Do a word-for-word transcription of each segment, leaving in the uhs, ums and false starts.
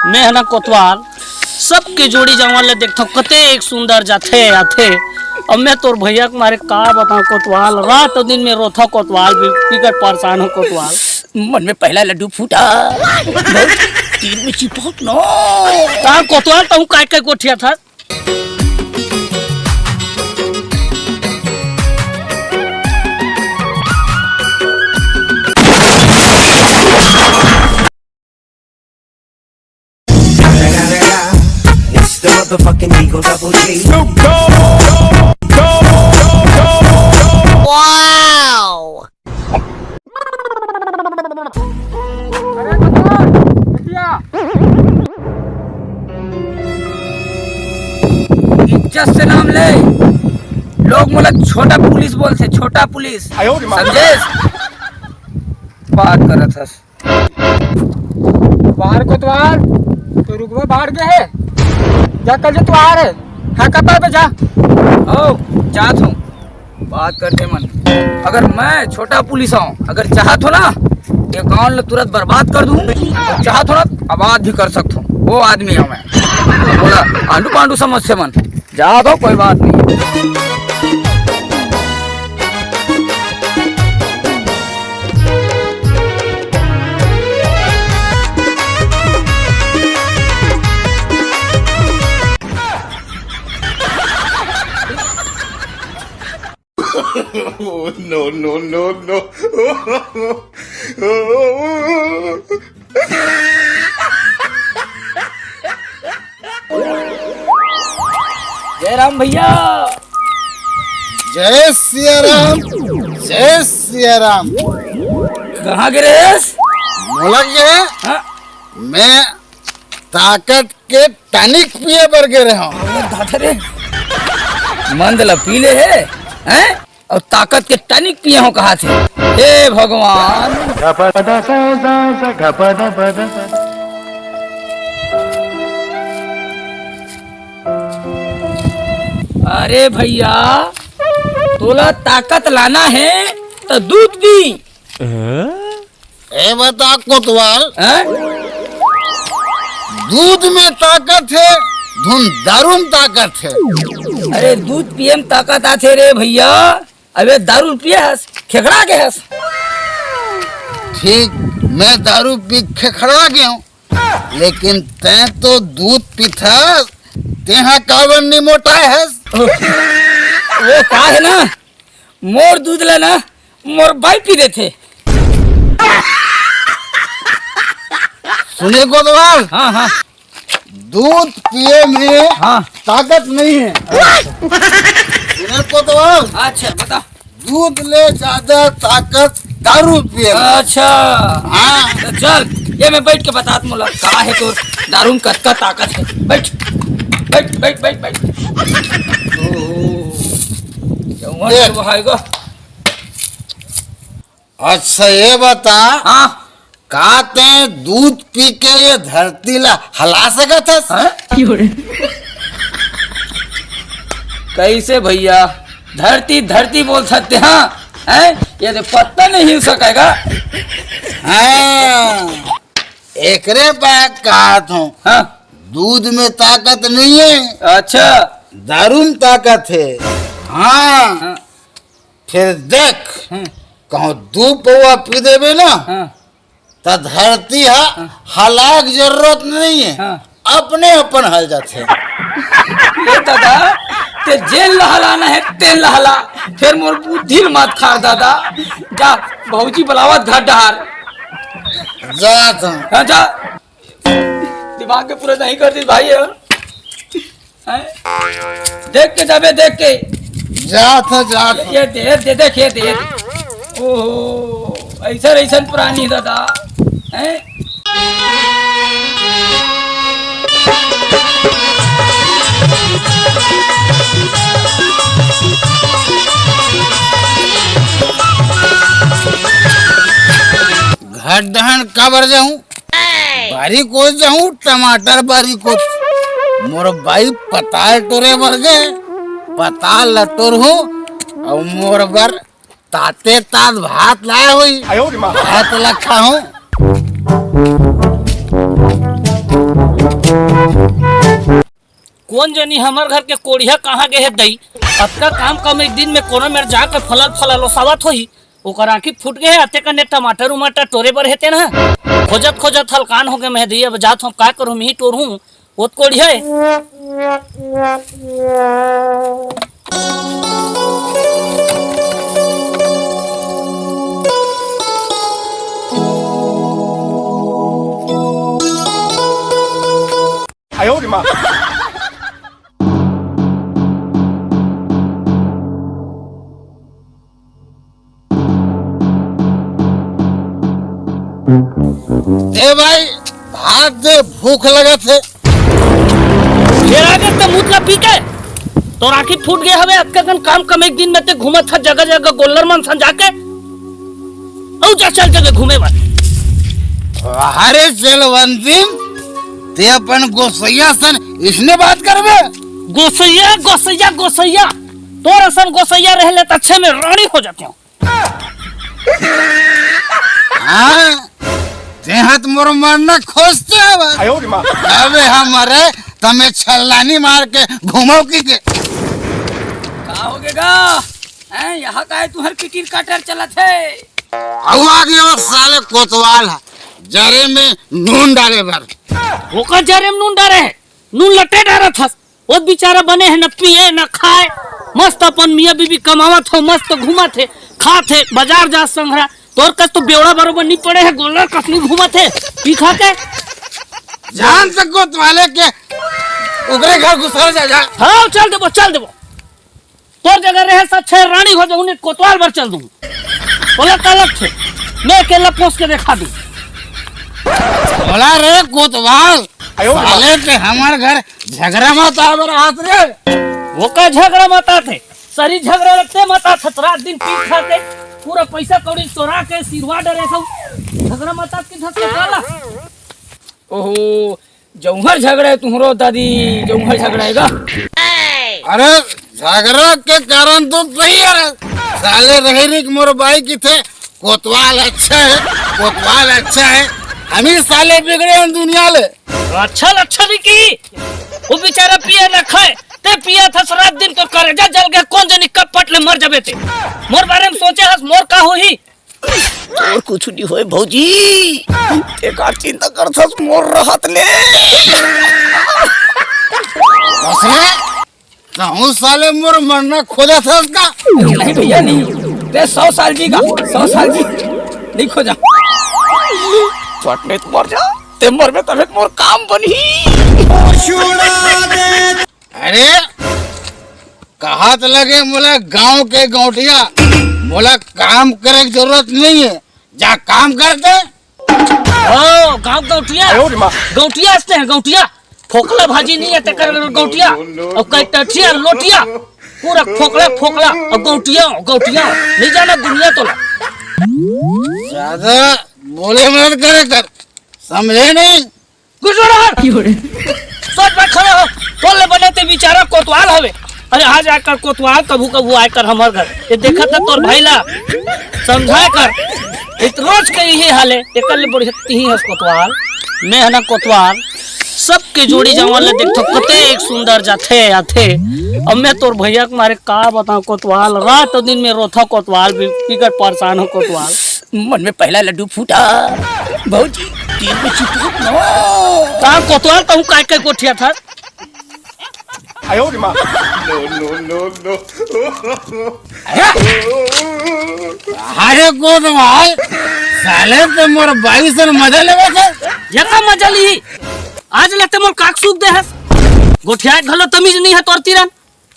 मैं ह ना कोतवाल, सबके जोड़ी जवान ले देखथव, कतेक सुंदर जाथे आथे। अब मैं तोर भैया के मारे का बतावं कोतवाल, रात अउ दिन में रोथव कोतवाल, बिकट परेशान हंव कोतवाल। मन में पहला लड्डू फूटा, बहुत तीर में चिपक ना। का कोतवाल, तहूं काय काय गोठियाथस? It's the motherfucking Eagle Double G. अरे भगवान, बिटिया। इज्जत से नाम ले। लोग मोला छोटा पुलिस बोलथे, छोटा पुलिस। आयो रे माँ। समझेस? बात करत हस। बाहर कोतवाल, तो रुकवा बाहर गए है। जा, कल जो तू आ रहे, हाँ, कब आवे, जा। ओ, जात हूँ। बात करथे मन। अगर मैं छोटा पुलिस हूँ, अगर चाहत हो ना, ये गांव ल तुरंत बर्बाद कर दूँ, अउ चाहत हो ना, आबाद भी कर सकत हूँ। वो आदमी हूँ मैं। बोला, आंडू पांडू समझथे मन। जा दो, कोई बात नहीं। Oh, no, no, no, no. जय राम भैया। जय सिया राम। जय सिया राम। कहाँ गे रहेस? मोला के? हाँ? मैं ताकत के टॉनिक पिए बर गे रहे हूँ। अरे दादा रे, मंद ल पी ले हे, हैं? अउ ताकत के टॉनिक पिए हूँ कहाथे। हे भगवान। अरे भैया, तोला ताकत लाना हे त दूध पी। ए बता कोतवाल, हैं? दूध में ताकत हे, धुन दारू में ताकत हे। अरे दूध पिए में ताकत आथे रे भैया, अबे दारू पिए हस, खेखड़ा गे हस। ठीक, मैं दारू पी खेखड़ा गे हूँ, लेकिन तैं तो दूध पीथस, तेहा काबर नी मोटाए हस? वो का हे ना, मोर दूध ल ना मोर बाई पी देथे। सुने कोतवाल, हाँ, हाँ। दूध पिए में हाँ। ताकत नहीं है। सुने कोतवाल, अच्छा बता। दूध ले ज्यादा ताकत दारू पिए में। अच्छा। हाँ। त चल, ये मैं बैठ के बतात मोला का हे तोर दारू में कतका ताकत हे। बैठ, बैठ, बैठ, बैठ, बैठ। ओहो, ये देख। तो भाई को। अच्छा, ये बता, हाँ। का तैं दूध पी के ये धरती ला हला सकत हस? हाँ? कइसे भैया, धरती धरती बोल सकथे, हाँ? हैं? ये तो पत्ता नहीं हिल सकेगा। हाँ, एकरे बात कहत हूँ। हाँ। दूध में ताकत नहीं है। अच्छा। दारू में ताकत है। हाँ। हाँ। फिर देख, हम्म। कहूँ दू पौवा पी देबे ना, हाँ। त धरती ह हाँ। हलाए के जरूरत नहीं है, हाँ। अपने अपन हल जाथे। ए दादा, ते जेन ला हलाना हे, तेन ला हला, फिर मोर बुद्धि ल मत खार दादा। जा, भौजी बुलावत घर डहार। जात हूँ। हाँ, जा। दिमाग के पूरा नहीं कर दी भाई, हाँ। हैं? देख के जाबे, देख के। जात ह, जात ह। ये दे, दे, देख, ये दे। ओहो, ऐसा, ऐसा प्राणी दादा, हैं? घर डहन काबर जाऊं? बारी कोच जाहूं, टमाटर बारी कोच। मोर बाई पताल टोरे बर गे, पताल ल टोरहूं, अउ मोर बर ताते तात भात लाए होई, आयो रे माँ। भात ल खाहूं। जनी हमर घर के कोढ़िया कहाँ गे हे दई? अतका काम काम एक दिन में कोनो मेर जाके फलल फलल ओसावत होही। ओकर आँखी फूट गे हे, अते कने टमाटर उमाटर टोरे बर हे तेन ह। खोजत खोजत हलकान होगे मैं दई, अब जात हँव, का करहूँ, मिही टोरहूँ, ओत कोढ़िया हे। ए भाई, भात दे, भूख लगत हे। फेर आ गे ते मूत ला पी के। तोर आँखी फूट गे हवे, अतका कन काम काम एक दिन में ते घूमत हस जगह जगह गोल्लर मन सन जाके। अउ जा चल जगह घूमे बर। अरे चल वंदिम, ते अपन गोसैया सन इसने बात करबे? गोसैया, गोसैया, गोसैया। तोर असन गोसैया रहे ले त अच्छे में रानी हो जातेंव। हाँ, तेहा त मोर मरना खोजते हवस। अबे हम मरे, त मैं छल्लानी मार के घूमव की के। का होगे गा? हैं, यहाँ का हे तुँहर किटिर काटर चलत हे? अउ आ गे वो साले कोतवाल ह, जरे में नून डारे बर। ओकर जरे में नून डारे हे? नून ल ते डारत हस। वो बेचारा बने हे, न पिए, न खाए, मस्त अपन मियाँ बीबी कमावत हो, मस्त घूमत हे, खात हे, बाजार जात संघरा। तोर कस तो बेवड़ा बरोबर नी पड़े हे, गोल्लर कस नी घूमत हे, पी खा के। जान से कोतवाले के ओकरे घर घुसर जा, जा। हाँ, चल देबो, चल देबो। तोर जगह रहे स छे रानी हो जाहूँ, नी कोतवाल बर चल दूँ। ओला का लगथे, मैं अकेला पोस के देखा दूँ। बोला रे कोतवाल, साले ते हमर घर झगरा मताए बर आत रे। ओकर झगरा मतात हे, सरी झगरा लगथे, मतात हस रात दिन पी खाके, पूरा पैसा कौड़ी चोरा के सिरवा डरे सब झगरा मतात की धसके साला। ओहो, जौहर झगड़ा हे तुँहरो दादी, जौहर झगड़ा हे गा। अरे झगड़ा के कारण तो सही हे रे। साले रही रही के मोर बाई किथे कोतवाल अच्छा हे, कोतवाल अच्छा हे। हम ही साले बिगड़े हन दुनिया ले। अच्छा ल अच्छा नहीं की। वो बेचारा पिए न खाए, ते पियत हस रात दिन, तोर करेजा जल गे, कोन जनी कब पट ले मर जबे ते। मोर बारे में सोचे हस, मोर का होही? तोर कुछु नहीं होय भौजी, ते का चिंता करत हस मोर रहत ले। कसरे, कहूँ साले मोर मरना खोजत हस का? नहीं भैया, नहीं। ते सौ साल जी का, सौ साल जी। नहीं खोजा। पट ले त मर जा, ते मरबे तभे त मोर काम बनही। अरे, कहत लगे मोला गांव के गौंटिया, मोला काम करे के जरूरत नहीं हे, जा काम करते। ओ, गांव गौंटिया, गौंटिया हसते हैं, गौंटिया, फोकला भाजी नहीं हे, तेकर गौंटिया, अउ कई टठिया लोटिया, पूरा फोकला, फोकला, अउ गौंटिया, गौंटिया, नहीं जाना दुनिया तोला। ज्यादा बोले मत करे कर, समझे नहीं? गुजर हर। सोच में खड़ा हो। तोर ले बने ते बेचारा कोतवाल हवे। अरे, आ जाए कर कोतवाल, कभू कभू आए कर हमर घर। ये देखत हे तोर भाई ला, समझाए कर। इत रोज के इही हाल हे, एकर ले बढ़िया तिही हस कोतवाल। मैं हे ना कोतवाल, सबके जोड़ी जवान ले देखथों, कते एक सुंदर जाथे आथे। अब मैं तोर भैया के मारे का बताऊं कोतवाल, रात दिन में रोथों कोतवाल, बिकट परेशान हों कोतवाल। मन में पहला लड्डू फूटा, भौजी, दिल में चिपक नवा। का कोतवाल कहूँ काय काय गोठियाथस? अरे कोतवाल, साले ते मोर बाई से मजा लेवत हस। ये का मजा ली? आज ले ते मोर का सुख दे हस? गोठियाए घलो तमीज नहीं हे तोर तीरन।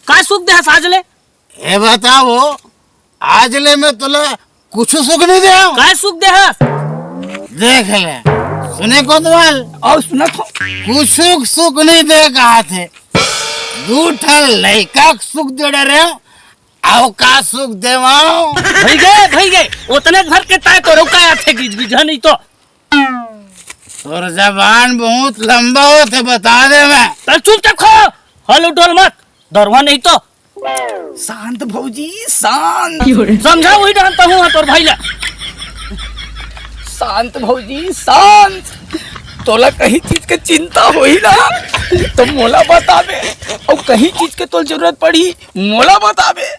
का सुख दे हस आज ले? ए बताओ, आज ले मैं तोला कुछु सुख नहीं दे हूँ। काय सुख दे हस? देख ले, सुने कोतवाल। अउ सुनत हों। कुछु सुख नहीं दे कहाथे। दू ठन लइका के सुख दे डरे हूँ, अउ का सुख देवाऊँ? भई गे, भई गे, ओतने भर के ताय तो रुका आथे गिज गिज, नहीं तो। तोर जबान बहुत लंबा होथे, बता दे मैं। त चुपचाप खा, हल उठल मत, दरवा नहीं तो। शांत भौजी, शांत। समझा वही जानता हूँ तोर भाई ला। शांत भौजी, शांत। तोला कहीं चीज के चिंता होही ना, तो मोला बताबे। अउ कहीं चीज के तोला जरूरत पड़ही, मोला बताबे।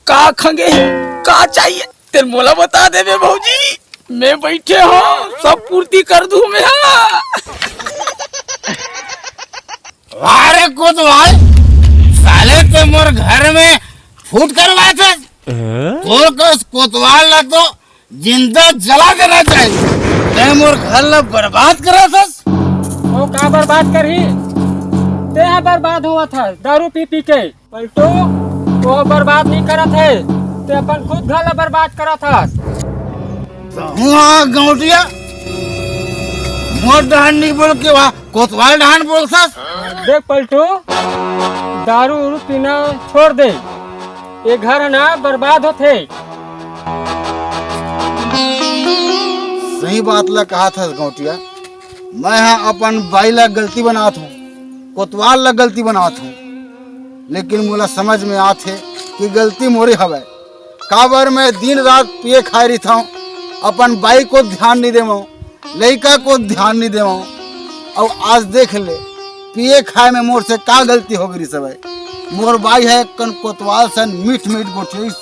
का खंगे हे, का चाहिए, तेन मोला बता देबे भौजी। मैं बइठे हंव, सब पूर्ति कर दूं मैं। वाह रे कोतवाल, साले ते मोर घर में फूट करवाथस। तोर कस कोतवाल ला तो जिंदा जला देना चाहिए। ते मोर घर ला बर्बाद करथस। वो का बर्बाद करही? ते ह बर्बाद होवत हस दारू पी पी के। पलटू, वो बर्बाद नहीं करत हे, ते अपन खुद घर ला बर्बाद करत हस। हुआ गौटिया, मोर डहन नहीं बोल के वाह कोतवाल डहन बोलथस। देख पलटू, दारू उरू पीना छोड़ दे, ये घर ह ना बर्बाद होथे। सही बात ला कहाथस गौटिया, मैं ह अपन बाई ला गलती बनात हंव, कोतवाल ला गलती बनात हंव, लेकिन मोला समझ में आत हे कि गलती मोरे हवय। काबर मैं दिन रात पिए खाए रहिथंव, अपन बाई को ध्यान नहीं देवंव, लइका को ध्यान नहीं देवंव। अउ आज देख ले, पिए खाए में मोर से का गलती हो गई सब। मोर बाई ह एक कन कोतवाल सन मीठ मीठ गोठियाइस,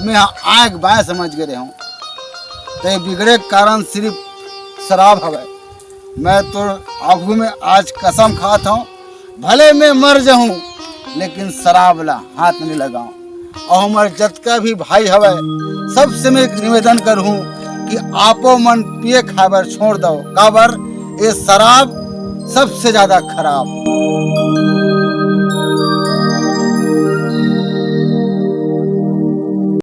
मैं ह आंख बाय समझ गे रहे हंव। ते बिगड़े के कारण सिर्फ शराब हवय। मैं तो आगू में आज कसम खात हंव, भले मैं मर जाहूं, लेकिन शराब ला हाथ नहीं लगाऊं। अउ हमर जतका भी भाई हवय, सबसे मैं एक निवेदन करहूं कि आपो मन पिए खाए बर छोड़ दो, काबर ये शराब सबसे ज्यादा खराब।